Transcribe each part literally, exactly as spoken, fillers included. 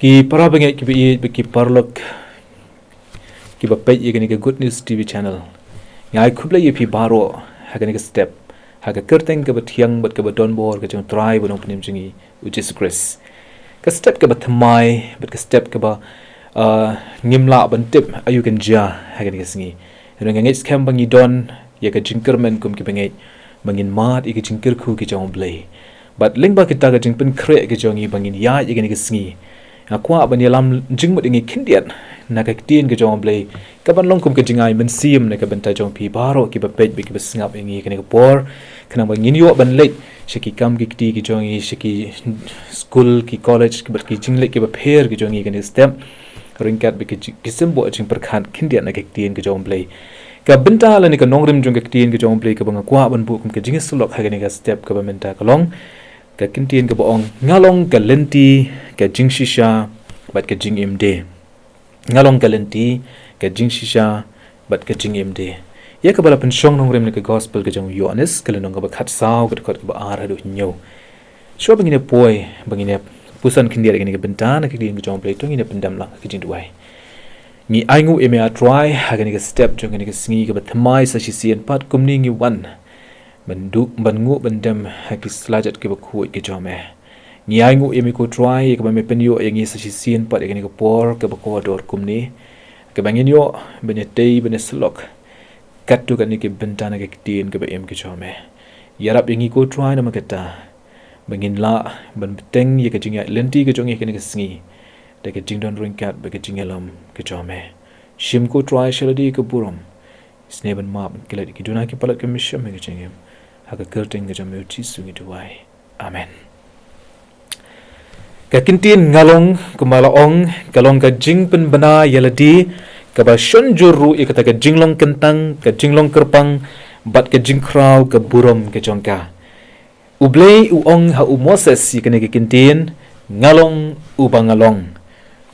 Ki para bangeit kiba ïeit bad ki paralok kiba peit ïa kane ka Good News T V channel. Nga ai khublei ïa phi baroh ha kane ka step, ha ka kyrteng kaba thiang bad kaba donbor ka jong u Trai bad u Nongpynim jong ngi u Jisu Khrist. Ka step kaba thymmai bad ka step kaba, ah, ngim lah ban tip aïu kan jia ha kane ka sngi. Hynrei nga ngeit skhem ba ngi don ïa ka jingkyrmen kum ki bangeit ba ngin mad ïa ka jingkyrkhu ka jong u Blei. Bad lyngba kita ka jingpynkhreh ka jong ngi ba ngin ïaid ïa kane ka sngi, nga kwah ban ïalam jingmut ïa ngi khyndiat na ka ktien ka jong u Blei, kaban long kum ka jingai mynsiem na ka bynta jong phi baroh kiba peit bad kiba sngap ïa ngi ha kane ka por, khnang ba ngin ïoh ban leit sha ki kam ki kti ki jong ngi, sha ki skul, ki college, bad ki jingleit kiba pher ki jong ngi ha kane ka step, ryngkat bad ki ji-, ki symboh jingpyrkhat khyndiat na ka ktien ka jong u Blei. Ka bynta lane ka nongrim jong ka ktien ka jong u Blei kaba nga kwah ban buh kum ka jingïasyllok ha kane ka step kaba mynta ka long ka ktien kaba ong, nga long ka lynti, ka jingshisha bad ka jingim de. Nga long ka lynti, ka jingshisha bad ka jingim de. Ïa kaba la pynshong nongrim na ka gospel ka jong u Ïoannis, ka lynnong kaba khatsaw, ka dkhot kaba ar haduh hynñiew. Shuwa ba ngin ïa poi, ba ngin ïa puson khyndiat ïa kane ka bynta na ka ktien ka jong u Blei, to ngin ïa pyndem lang ha ka jingduwai. Ngi ainguh ïa me, ah Trai, ha kane ka step jong kane ka sngi kaba thymmai sa shisien pat kumne ngi wan ban duh, ban nguh, ban dem ha ki slajat kiba khuid ki jong me. Ngi ainguh ïa me ko Trai ïa kaba me pynïoh ïa ngi sa shisien pat ïa kane ka por kaba kordor kumne, kaba ngin ïoh ban ïatei, ban ïasyllok katto katne ki bynta na ka ktien kaba im ka jong me. Ïarap ïa ngi ko Trai namar kata ba ngin lah ban bteng ïa ka jingïaid lynti ka jong ngi ha kane ka sngi da ka jingdon ryngkat bad ka jingïalam ka jong me. Shim ko Trai sha lade ka burom, isynei ban map, ban klet ïa ki duna ki palat ka mynsiem ha ka jingim. Ha ka kyrteng ka jong me u Jisu ngi duwai. Amen. Ka ktien nga long, kumba la ong, ka long ka jingpynbna ïa lade kaba shon jur ruh ïa kata ka jinglong kyntang, ka jinglong kyrpang bad ka jingkhraw ka burom ka jong ka. U Blei u ong ha u Moses ïa kane ka ktien, nga long uba nga long.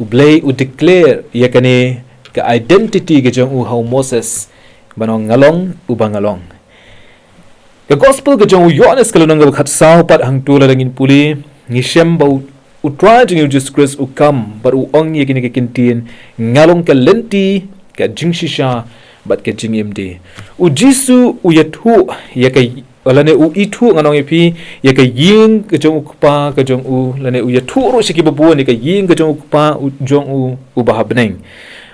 U Blei u declare ïa kane ka identity ka jong u ha u Moses, ban ong nga long uba nga long. Ka gospel ka jong u Ïoannis ka lynnong kaba khatsaw pat, hangto lada ngin pule, ngi shem ba u, u Trai jong ngi u Jisu Khrist u kam bad u ong ïa kine ki ktien, nga long ka lynti, ka jingshisha bad ka jingim de. U Jisu u ïathuh ïa ka, lane u ithuh, ngan ong ïa phi, ïa ka ïing ka jong u Kpa ka jong u, lane u ïathuh ruh sha kiba bun ïa ka ïing ka jong u Kpa u, jong u uba ha bneng.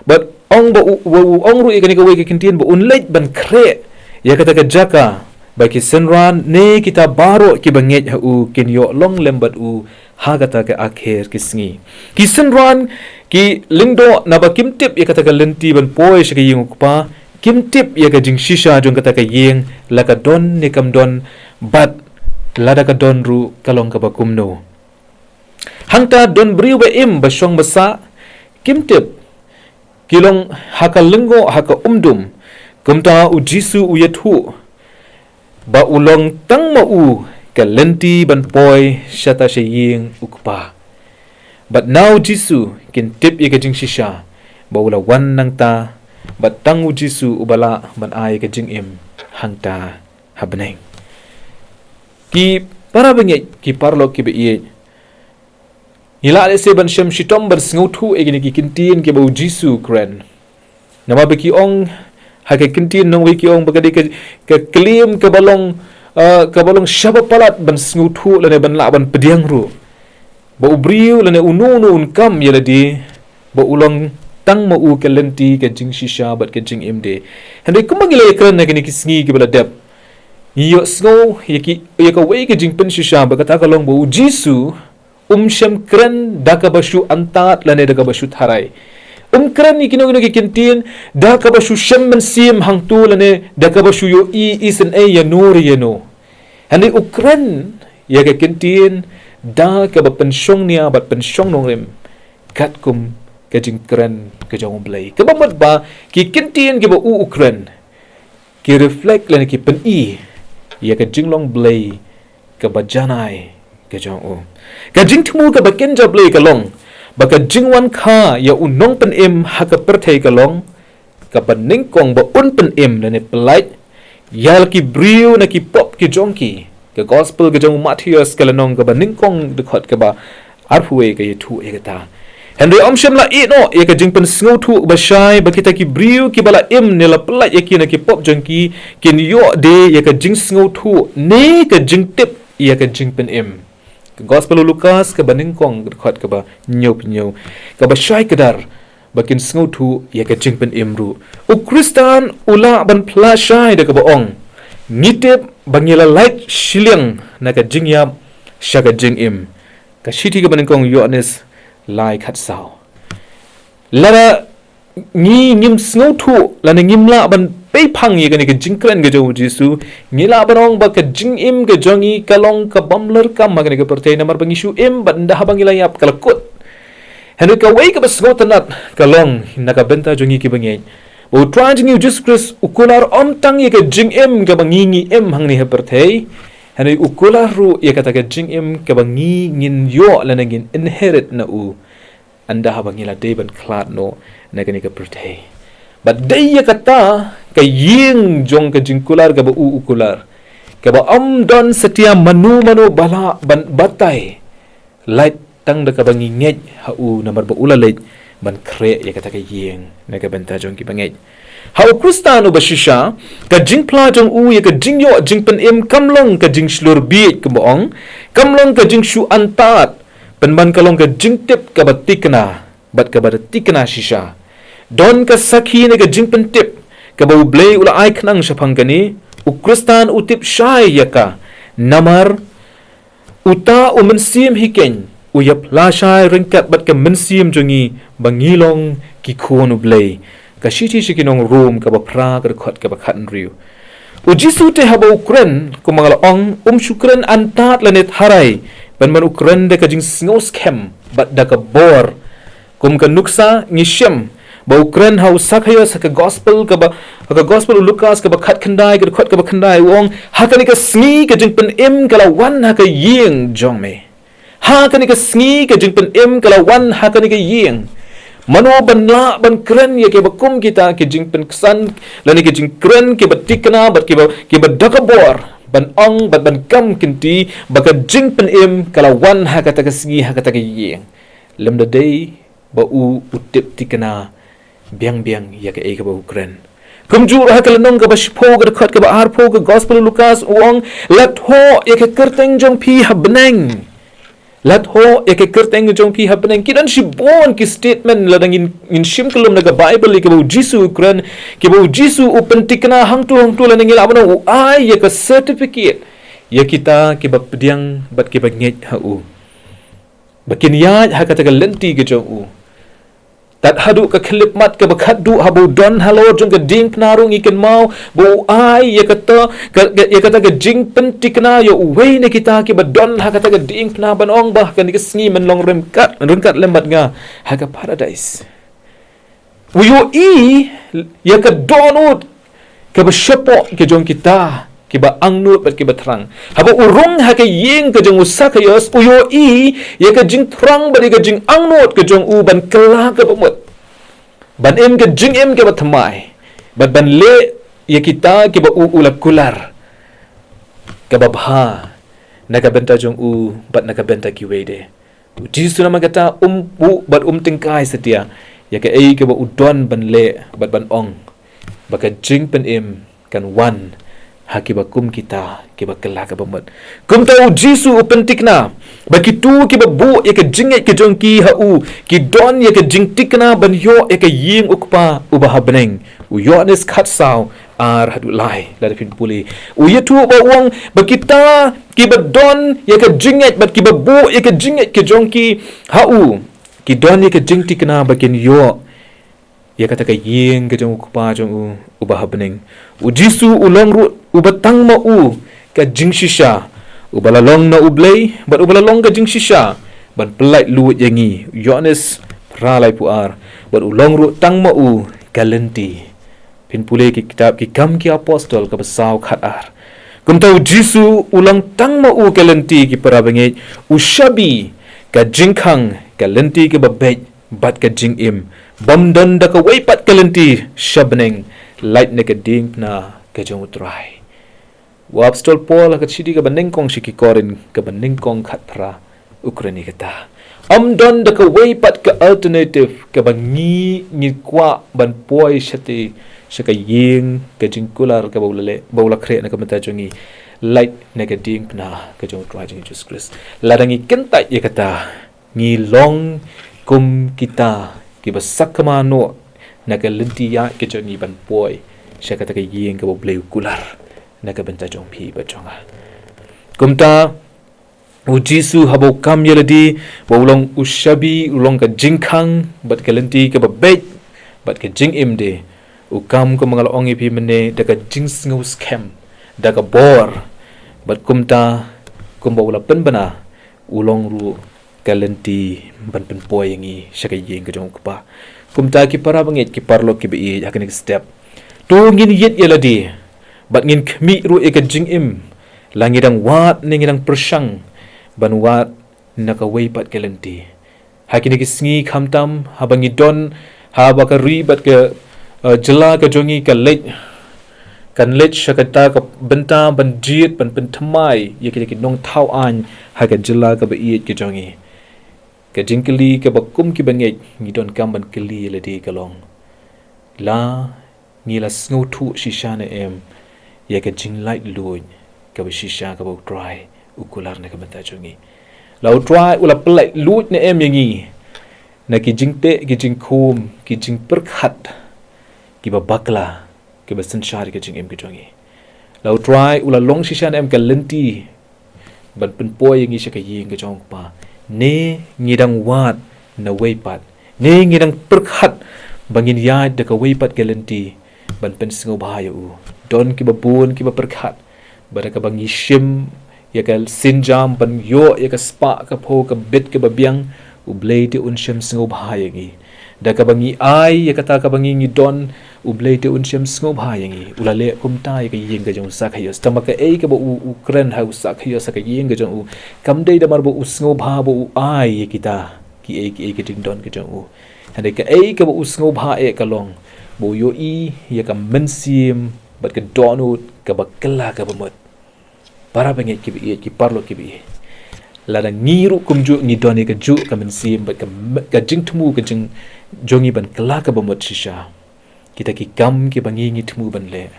Bad ong ba u, u, u ong ruh ïa kane kawei ka ktien ba un leit ban khreh ïa kata ka jaka ba ki synran ne kita baroh kiba ngeit ha u kin ïoh long lem bad u ha kata ka akher ki sngi. Ki synran ki lyngdoh naba kim tip ïa kata ka lynti ban poi sha ka ïing u Kpa, kim tip ïa ka jingshisha jong kata ka ïing, la ka don ne kam don, bad lada ka don ruh ka long kaba kumno. Hangta don briew ba im ba shong ba sah, kim tip, ki long ha ka lyngngoh ha ka umdum. Kumta u Jisu u ïathuh ba u long tang ma u ka lynti ban poi shata sha ïing u Kpa. Bad na u Jisu kin tip ïa ka jingshisha ba u la wan nangta, bad tang u Jisu uba lah ban ai ka jingim hangta ha bneng. Ki para bangeit, ki paralok kiba ïeit, ngi lah lehse ban shem shitom ban sngewthuh ïa kine ki ktien kiba u Jisu u kren. Namar ba ki ong ha ka ktien nongwei, ki ong ba ka dei ka, ka claim kaba long, ah, kaba long shaba palat ban sngewthuh lane ban lah ban pdiang ruh. Ba u briew lane uno uno un kam ïa lade ba u long tang ma u ka lynti, ka jingshisha bad ka jingim de. Hynrei kumba ngi la ïakren ha kine ki sngi kiba la dep, ngi ïohsngew ïa ki, ïa kawei ka jingpynshisha ba kata ka long ba u Jisu um shym kren da kaba shu antad lane da kaba shu tharai. Um kren ïa kino kino ki ktien da kaba shu shem mynsiem hangto lane da kaba shu ïohi isynei ïano re ïano. Hynrei u kren ïa ka ktien da kaba pynshong nia bad pynshong nongrim katkum ka jingkren ka jong u Blei. Kaba mut ba ki ktien kiba u u kren ki reflect lane ki pyni ïa ka jinglong Blei kaba janai ka jong u. Ka jingthmu kaba kynja Blei ka long ba ka jingwan kha ïa u Nongpynim ha ka pyrthei ka long kaba nyngkong ba un pynim lane pyllait ïa la ki briew na ki pop ki jong ki. Ka gospel ka jong u Mathaios ka lynnong kaba nyngkong, dkhot kaba arphew wei ka ïathuh ïa kata. Hynrei ym shym la ïehnoh ïa ka jingpynsngewthuh ba shai ba kita ki briew kiba la im ne la pyllait ïa ki na ki pop jong ki, kin ïoh de ïa ka jingsngewthuh ne ka jingtip ïa ka jingpynim. Ka Gospel u Lukas kaba nyngkong, ka dkhot kaba hynñiewphew hynñiew, kaba shai kdar ba kin sngewthuh ïa ka jingpynim ruh. U Khristan u lah ban phla shai da kaba ong, ngi tip ba ngi la lait shiliang na ka jingïap sha ka jingim. Ka shithi kaba nyngkong Ïoannis lai khatsaw. Lada ngi ngim sngewthuh lane ngim lah ban peiphang ïa kane ka jingkren ka jong u Jisu, ngi lah ban ong ba ka jingim ka jong ngi ka long ka bym lyrkam ha kane ka pyrthei, namar ba ngi shu im bad ynda haba ngi la ïap ka la kut. Hynrei kawei kaba sngewtynnat ka long na ka bynta jong ngi kiba ngeit, ba u Trai jong ngi u Jisu Khrist u kular ym tang ïa ka jingim kaba ngi ngi im hangne ha pyrthei, hynrei u kular ruh ïa kata ka jingim kaba ngi ngin ïoh lane ngin inherit na u ynda haba ngi la dei ban khlad noh na kane ka pyrthei. Bad dei ïa kata ka ïing jong ka jingkular kaba u u kular, kaba ym don satia mano mano ba lah ban batai, lait tang da kaba ngi ngeit ha u, namar ba u la leit ban khreh ïa kata ka ïing na ka bynta jong kiba ngeit. Ha u Khristan uba shisha, ka jingphla jong u ïa ka jingïoh jingpynim kam long ka jingshlur bieit kumba ong, kam long ka jingshu antad, pynban ka long ka jingtip kaba tikna bad kaba da tikna shisha. Don ka sakhi ne ka jingpyntip kaba U Blei u la ai khnang shaphang kane, u Khristan u tip shai ïa ka, namar uta u Mynsiem Hi Keiñ u ïaphla shai ryngkat bad ka mynsiem jong ngi ba ngi long ki khun U Blei. Ka shithi sha ki nong Rom kaba phra, ka dkhot kaba khathynriew. U Jisu te haba u kren, kumba nga la ong, um shu kren antad lane tharai, pynban u kren da ka jingsngewskhem bad da ka bor. Kum ka nuksa ngi shem ba u kren ha u Sakhaios ha ka gospel kaba, ha ka gospel u Lukas kaba khatkhyndai, ka dkhot kaba khyndai, u ong, ha kane ka sngi ka jingpynim ka la wan ha ka ïing jong me. Ha kane ka sngi ka jingpynim ka la wan ha kane ka ïing. Mano ban lah ban kren ïa kiba kum kita ki jingpynksan lane ki jingkren kiba tikna bad kiba, kiba da ka bor ban ong bad ban kam kynti ba ka jingpynim ka la wan ha kata ka sngi ha kata ka ïing? Lymda dei ba u u tip tikna biang biang ïa kaei kaba u kren. Kumjuh ruh ha ka lynnong kaba shiphew, ka dkhot kaba arphew, ka gospel u Lukas u ong, la thoh ïa ka kyrteng jong phi ha bneng. La thoh ïa ka kyrteng jong phi ha bneng. Ki don shibun ki statement lada ngin, ngin shim kyllum na ka Bible ïa kaba u Jisu u kren, kiba u Jisu u pyntikna hangto hangto lane ngi lah ban ong u ai ïa ka certificate ïa kita kiba pdiang bad kiba ngeit ha u, ba kin ïaid ha kata ka lynti ka jong u. Tad haduh ka khyllipmat kaba khatduh, haba u don halor jong ka diengphna ruh ngi kynmaw ba u ai ïa kata ka, ka, ïa kata ka jingpyntikna ïa uwei na kita kiba don ha kata ka diengphna ban ong ba ha kane ka sngi men long ryngkat, ryngkat lem bad nga ha ka paradais. U ïohi ïa ka dohnud kaba shapoh ka jong kita kiba angnud bad kiba thrang. Haba u rung ha ka ïing ka jong u Sakhaios, u ïohi ïa ka jingthrang bad ïa ka jingangnud ka jong u ban kylla kaba mut, ban im ka jingim kaba thymmai, bad ban leh ïa kita kiba u u la kular kaba bha na ka bynta jong u bad na ka bynta kiwei de. U Jisu namar kata um buh bad um tyngkai satia ïa kaei kaba u don ban leh bad ban ong ba ka jingpynim kan wan ha kiba kum kita kiba kylla kaba mut. Kumta u Jisu u pyntikna ba kito kiba buh ïa ka jingngeit ka jong ki ha u ki don ïa ka jingtikna ban ïoh ïa ka ïing u Kpa uba ha bneng. U Ïoannis khatsaw, ar haduh lai, lada phin pule, u ïathuh ba u ong ba kita kiba don ïa ka jingngeit bad kiba buh ïa ka jingngeit ka jong ki ha u, ki don ïa ka jingtikna ba kin ïoh ïa kata ka ïing ka jong u Kpa jong u uba ha bneng. U Jisu u long ruh uba tang ma u ka jingshisha, uba la long na U Blei bad uba la long ka jingshisha ban pyllait luid ïa ngi. U Ïoannis phra laiphew ar. Bad u long ruh tang ma u ka lynti. Phin pule ki kitab Ki Kam ki Apostol kaba saw khatar. Kumta u Jisu u long tang ma u ka lynti, ki para bangeit, u shabi, ka jingkhang, ka lynti kaba beit bad ka jingim. Bym don da kawei pat ka lynti sha bneng lait na ka diengphna ka jong u Trai. U Apostol Paul ha ka shithi kaba nyngkong sha ki Korinth kaba nyngkong khatphra u kren ïa kata. Ym don da kawei pat ka alternative kaba ngi, ngi kwah ban poi shati sha ka ïing ka jingkular kaba u la leh, ba u la khreh na ka bynta jong ngi, lait na ka diengphna ka jong U Trai jong ngi Jisu Khrist. Lada ngi kyntait ïa kata, ngi long kum kita kiba sakma noh na ka lynti ïaid ka jong ngi ban poi sha kata ka ïing kaba U Blei u kular na ka bynta jong phi bad jong nga. Kumta, U Jisu haba u kam ïa lade, ba u long u shabi, u long ka jingkhang bad ka lynti kaba beit bad ka jingim de, u kam kumba nga la ong ïa phi mynne, da ka jingsngewskhem, da ka bor, bad kumta, kumba u la pynbna, u long ruh ka lynti ban pynpoi ïa ngi sha ka ïing ka jong U Kpa. Kumta ki para bangeit, ki paralok kiba ïeit, ha kane ka step, to ngin ïit ïa lade bad ngin khmih ruh ïa ka jingim, la ngi dang wad ne ngi dang pyrshang ban wad na kawei pat ka lynti. Ha kine ki sngi khamtam, haba ngi don, haba ka ri bad ka, eh, jylla ka jong ngi ka leit, kan leit sha kata ka bynta ban jied, ban pynthymmai ïa kita ki nongthaw aiñ ha ka jylla kaba ïeit ka jong ngi. Ka jingkylli kaba kum ki bangeit ngi donkam ban kylli ïa lade ka long, la ngi la sngewthuh shisha ne em ïa ka jinglaitluid kaba shisha kaba U Trai u kular na ka bynta jong ngi? La U Trai u la pynlaitluid ne em ïa ngi na ki jingteh, ki jingkhum, ki jingpyrkhat kiba bakla, kiba synshar ïa ka jingim ka jong ngi? La U Trai u la long shisha ne em ka lynti ban pynpoi ïa ngi sha ka ïing ka jong U Kpa? Ne ngi dang wad na wei pat, ne ngi dang pyrkhat ba ngin ïaid da kawei pat ka lynti ban pynsngewbha ïa u? Don kiba bun kiba pyrkhat ba da kaba ngi shim ïa ka sienjam ban ïoh ïa ka spah ka phew ka bit kaba biang, U Blei te un shym sngewbha ïa ngi. Da kaba ngi ai ïa kata kaba ngi, ngi don, U Blei te un shym sngewbha ïa ngi. U la leh kumta ïa ka ïing ka jong u Sakhaios. Tangba kaei kaba u, u kren ha u Sakhaios ha ka ïing ka jong u, kam dei namar ba u sngewbha ba u ai ïa kita kiei kiei ki jingdon ka jong u. Hynrei kaei kaba u sngewbha eh ka long ba u ïohi ïa ka mynsiem bad ka dohnud kaba kylla kaba mut. Para bangeit kiba ïeit, ki paralok kiba ïeit, lada ngi ruh kumjuh ngi don ïa kajuh ka mynsiem bad ka, ka jingthmu ka jing, jong ngi ban kylla kaba mut shisha, kita ki kam kiba ngi, ngi thmu ban leh,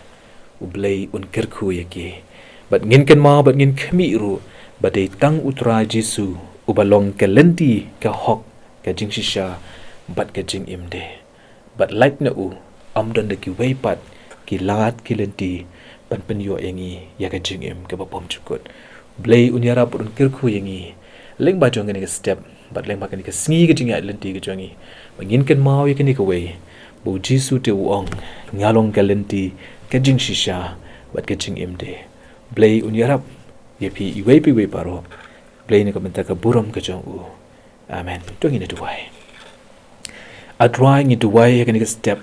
U Blei un kyrkhu ïa ki. Bad ngin kynmaw bad ngin khmih ruh ba dei tang U Trai Jisu uba long ka lynti, ka hok, ka jingshisha bad ka jingim de. Bad lait na u, ym don da kiwei pat ki lad ki lynti ban pynïoh ïa ngi ïa ka jingim kaba bymjukut. Blei un ïarap bad un kyrkhu ïa ngi lyngba jong kane ka step bad lyngba kane ka sngi ka jingïaid lynti ka jong ngi, ba ngin kynmaw ïa kane kawei, ba U Jisu te u ong, nga long ka lynti, ka jingshisha bad ka jingim de. Blei un ïarap ïa phi iwei pa iwei baroh. Blei na ka bynta ka burom ka jong u. Amen. To ngin ïa duwai. A Trai, ngi duwai ha kane ka step,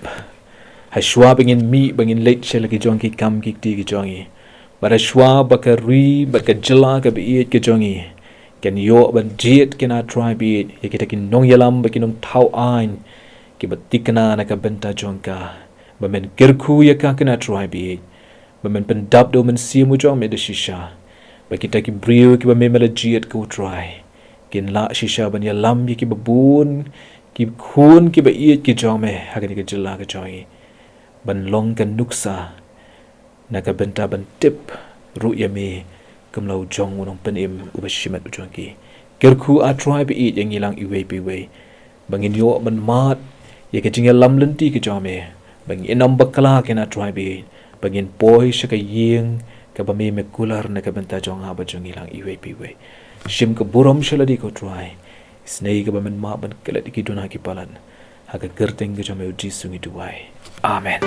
ha shuwa ba ngin mih, ba ngin leit sha la ki jong ki kam ki kti ki jong ngi, bad ha shuwa ba ka ri bad ka jylla kaba ïeit ka jong ngi kan ïoh ban jied, kane A Trai ba ïeit, ïa kita ki nongïalam bad ki nongthaw aiñ kiba thikna na ka bynta jong ka, ba men kyrkhu ïa ka, kane A Trai ba ïeit, ba men pyndap da u Mynsiem u jong me da shisha, ba kita ki briew kiba me, me la jied, ko Trai, kin lah shisha ban ïalam ïa kiba bun ki khun kiba ïeit ki jong me ha kane ka jylla ka jong ngi, ban long ka nuksa na ka bynta ban tip ruh ïa me kum la u jong u Nongpynim uba shimet u jong ki. Kyrkhu A Trai ba ïeit ïa ngi lang iwei pa iwei, ba ngin ïoh ban mad ïa ka jingïalam lynti ka jong me, ba ngin ym bakla, kane A Trai ba ïeit, ba ngin poi sha ka ïing kaba me, me kular na ka bynta jong nga bad jong ngi lang iwei pa iwei. Shim ka burom sha lade, ko Trai. Isynei kaba men map ban klet ïa ki duna ki palat. Ha ka kyrteng ka jong me, U Jisu, ngi duwai. Amen.